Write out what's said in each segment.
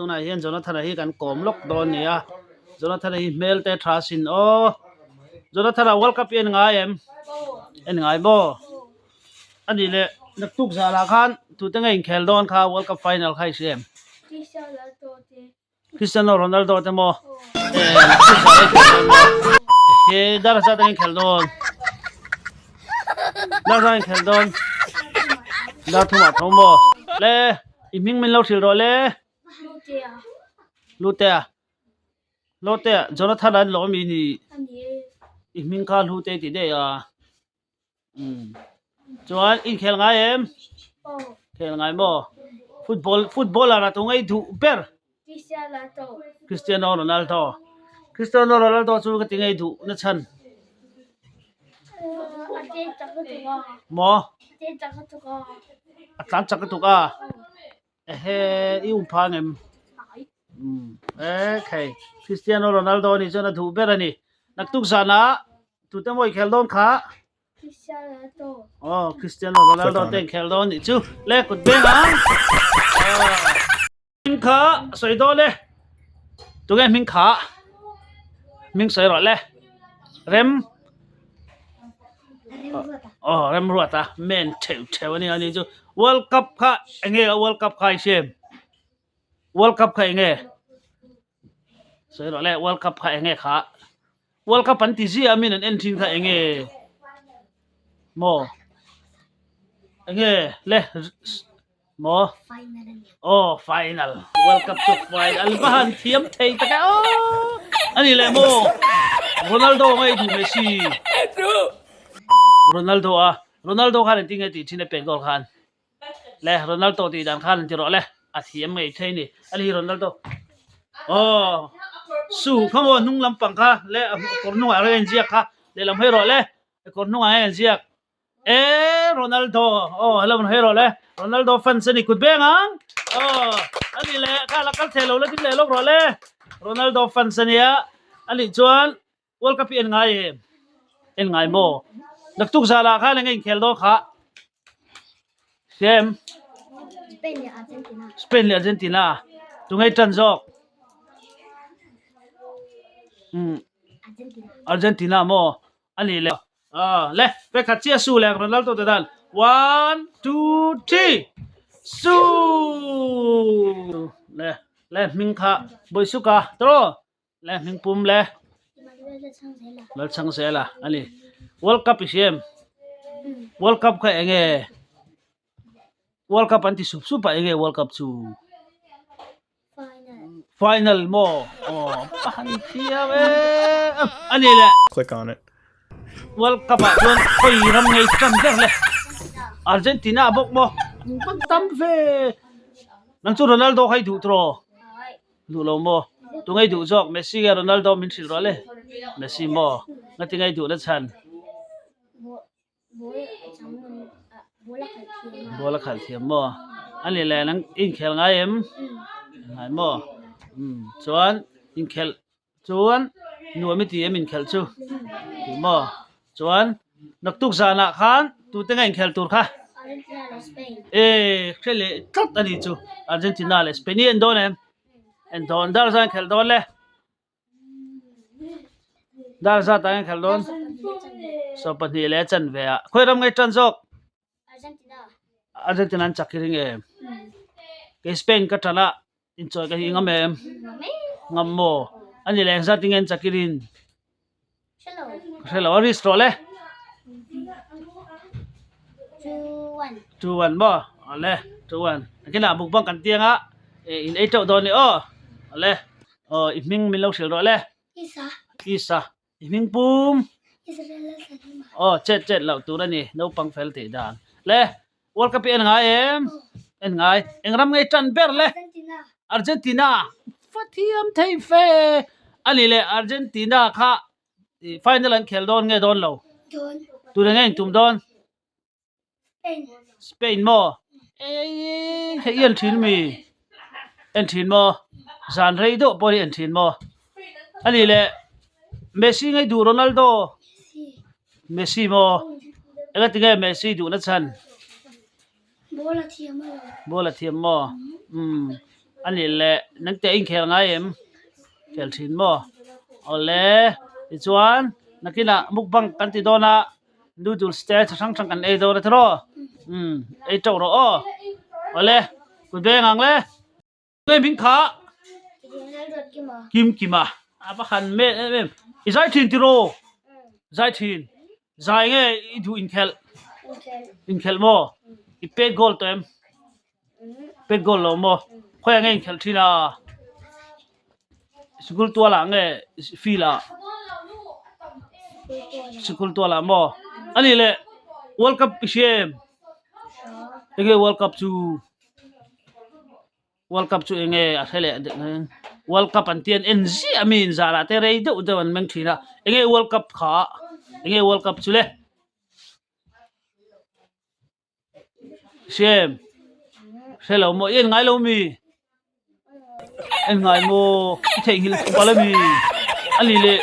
Tunah hian Jonathana hi kan kawm lawk dawn a ni a, Jonathana hi hmel te tha sin aw. Jonathana World Cup hi en ngai em? En ngai maw? A nih leh naktuk zahlah khan tute nge inkhel dawn kha World Cup final kha i hria em? Cristiano Ronaldo te maw? Eh naktuk zahlah inkhel dawn maw? He dar zat ang inkhel dawn. Dar zat inkhel dawn. Dar thumah tho maw? Le i hming min lo hrilh rawh le. Lutea. Lutea Jonathan an lawm i ni. I hming kha Hlute tih daih a. Umm chuan inkhel ngai em? Khel ngai maw? Football footballer ah tunge i duh ber? Cristiano Ronaldo. Cristiano Ronaldo chu ka ti ngei duh na chhan. Maw? A tlan chak lutuk a. Ehe i um phang em? Umm ekhei Cristiano Ronaldo a nih chuan a duh ber a ni. Naktuk zanah tute maw i khel dawn kha? Aw Cristiano Ronaldo te inkhel dawn nih chu le kut beng ang. Hming kha sawi dawn e. Tunge hming kha? Hming sawi rawh le. Rem Aw Remruata men theuh theuh a nia ni chu. World Cup kha enge a World Cup kha i hria em? World Cup kha enge? Sawi rawh le World Cup kha enge kha? World Cup an ti ziah a min an en thin kha enge maw enge le maw aw final World Cup chu final va han thiam thei tak e aw ani leh maw Ronaldo ngai duh Messi Ronaldo a Ronaldo khan engtin nge tih thin a pek dawn khan. Le Ronaldo tih dan khan ti rawh le a thiam ngei thei ni a ni Ronaldo aw su kha maw hnung lampang kha le a kawr hnungah reng a inziak kha lehlam hawi rawh le a kawr hnungah hian a inziak e Ronaldo aw hello hawi rawh le Ronaldo fans a ni kut beng ang aw a ni le kha la kal thei lo la ding leh lawk rawh le Ronaldo fans a nia a nih chuan World Cup hi en ngai em? En ngai maw? Naktuk zalah khan eng inkhel dawn kha? Sem? Spain leh Argentina. Spain leh Argentina. Tunge tan zawk? Hmm. Argentina. Argentina maw? Ani le. Ah, le, pe khat chia su le Ronaldo te dan. 1 2 3. Su. Le, le hming kha boisuka tro. Le hming pum le Lalchang zel a a ni. World Cup i hria em? World Cup kha eng nge? World Cup an ti sup sup a eng nge World Cup chu? Final maw? Aw a han thiam e a ni le. Click on it. World Cup ah chuan khawi ram ngei tan ber le Argentina bawk maw? An tam ve. Nang chu Ronaldo kha i duh tawh? Duh lo maw? Tu ngei duh zawk Messi nge Ronaldo min hrilh rawh le. Messi maw? Ngati ngei duh na chhan? Ball a khalh thiam maw? A ni le nang i inkhel ngai em? Ngai maw? Umm chuan inkhelh chuan nuam i ti em inkhelh chu? Ti maw? Chuan naktuk zanah khan tute nge inkhel tur kha? E hre leh tlat a ni chu Argentina leh Spain hi en dawn em? En dawn dar zan khelh dawn le dar zat ah khelh dawn 12 leh chanve ah khawi ram nge tan zawk Argentina an chak hi ring em kei Spain ka tan a inchawi ka hi ngam em ngam maw a ni leh engzat tinge an chak i rin ka hre lo a risk rawh le 2-1 maw awle 2-1 nakinah mukbang kan tiang a in ei teuh dawn ni aw awle aw i hming min lo hrilh rawh le Isa I hming pum? Aw chet chet loh tur a ni naupang fel tih dan. Le World Cup hi en ngai em? En ngai. Eng ram ngei tan ber le? Argentina. Fa thiam thei fe. A ni le Argentina kha final an khel dawn nge dawn lo? Tuna nge intum dawn? Spain maw ei hei i en thin mi en thin maw zan rei deuh pawh hi en thin maw a nih leh Messi ngei duh Ronaldo Messi maw eng a tinge Messi duh na chhan ball a thiam maw umm. A nih leh nang te inkhel ngai em? Khel thin maw? Awle tichuan nakinah mukbang kan ti dawn a noodles te chi hrang hrang kan ei dawn a tiraw? Umm ei teuh rawh aw. Awle kut beng ang le. Nge min kha? Kim Kima a va han mel em em. I zai thin tiraw? Zai thin. Zai nge i duh inkhelh? Inkhelh maw? I pet goal tawh em? Pet goal lo maw? Khawiah nge inkhelh thin a? Sikul tualah nge field ah? Sikul tualah maw? Anih leh World Cup i hria em? Enge World Cup chu? World Cup chu enge a hre leh deuh mai World Cup an tih an en ziah mi inzarah te rei deuh deuh an meng thin a enge World Cup kha enge World Cup chu le Hriam hre lo maw i en ngai lo mi en ngai maw i theihnghilh thup ala mi a ni leh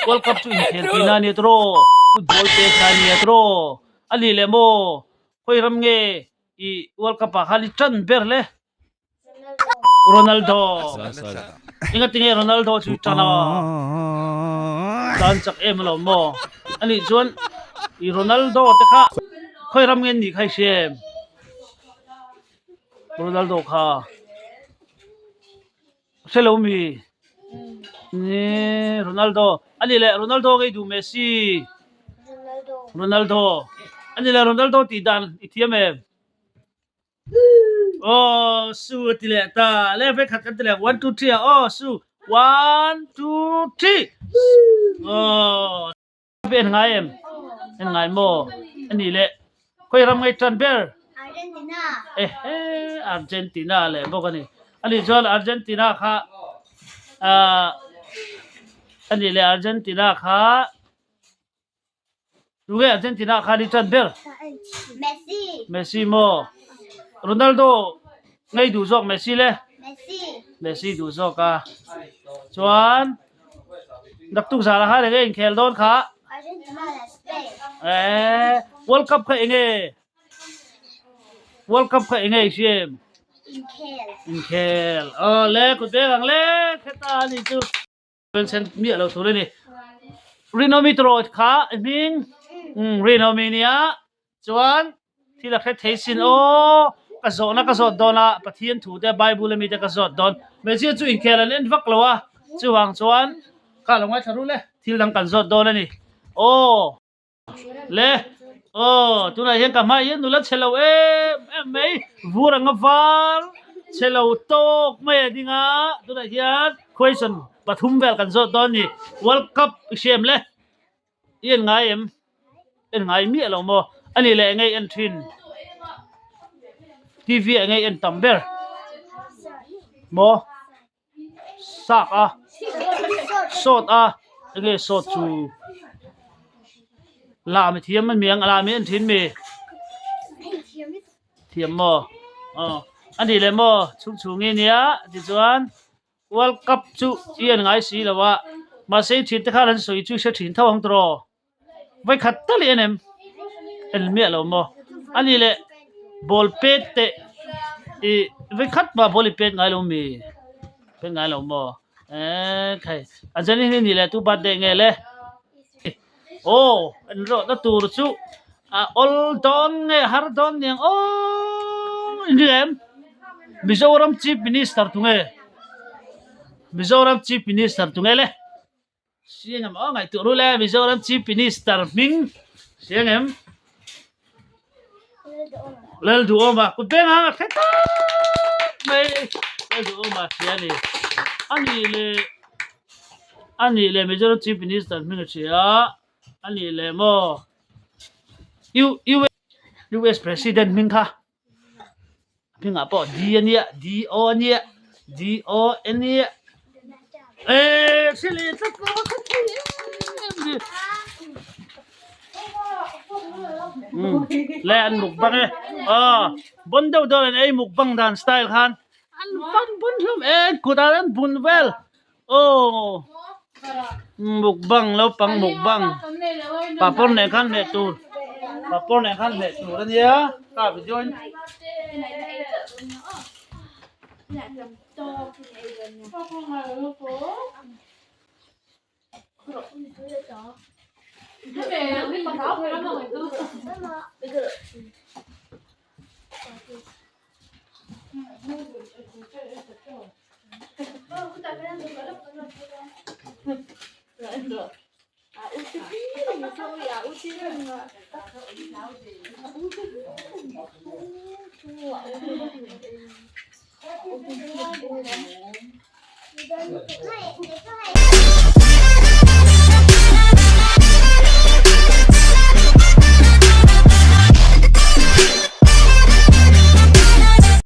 World Cup chu inkhel tihna a nia tawh football te kha a nia tawh a ni leh maw khawi ram nge i World Cup ah khan i tan ber le Ronaldo enga tinge Ronaldo chu i tan a tan chak em alawm maw anih chuan i Ronaldo te kha khawi ram nge an nih kha i hria em Ronaldo kha hre lo mi ni Ronaldo ani leh Ronaldo ngei duh Messi Ronaldo ani leh Ronaldo tih dan i thiam em. Aw su a ti leh ta le vekhat kan ti leh one two three ah aw su one two three aw en ngai em en ngai maw a nih leh khawi ram ngei tan ber ehe Argentina leh bawk a ni a nih chuan Argentina kha ah a nih leh Argentina kha. Tunge Argentina khan i tan ber? Messi. Messi maw? Ronaldo ngei duh zawk Messi le? Messi. Messi duh zawk a. Chuan naktuk zara khan enge inkhel dawn kha? Argentina leh Spain. Eh, World Cup kha enge? World Cup kha enge i hria em? Inkhel. Inkhel. Aw le, kut beng ang le, kheta ani chu. Sen miah lo tur a ni. Rinomi tawrawt kha i hming Rinomi nia chuan thil a hre thei sin aw ka zawhna ka zawt dawn a Pathian thu te Bible ami te ka zawt dawn hmeichhia chu inkhel an en vak lo a chuvang chuan kha lo ngaithla rul e thil dang kan zawt dawn a ni aw. Le aw tunah hian ka hmaah hian nula chhe lo em em mai vur anga var chhe lo tawk mai a ding a tunah hian question pathum vel kan zawt dawn a ni world cup i hria em le i en ngai em en ngai miah lo maw a nih leh enge i en thin T V ah enge i en tam ber maw. Sak a sawt a enge sawt chu lam i thiam a miang lam hi an thin mi thiam maw aw a nih leh maw chhung chhung nge nia tichuan world cup chu i en ngai si lo a mahse i thiante khan an sawi chu i hre thin tho ang tawh Vawikhat tal i en em? En miah lo maw? A nih leh ball pet teh i vawikhat mah ball i pet ngai lo mi? Pet ngai lo maw? Eee khai a zen hi nih leh tu birthday nge le? Aw en rawh na tur chu a awl dawn nge har dawn niang aw in ri em? Mizoram Chief Minister tu nge? Mizoram Chief Minister tu nge le? Siang em aw ngaihtuah rul e Mizoram Chief Minister hming siang em Lalduhawma kut beng ang a hre tak mai Lalduhawma hria a ni a nih leh a nih leh Mizoram Chief Minister hming a hria a nih leh maw U U US President hming kha Hmingah pawh D a nia, D O a nia, D O a nia. Eee thil hi tlat lo a kha thei em ni. Le an mukbang e. Aw bon deuh deuh an ei mukbang dan style khan an van bun hlawm e kutah an bun vel. Aw mukbang naupang mukbang papawr nen khan hmeh tur papawr nen khan hmeh tur a nia ka video in. Hei.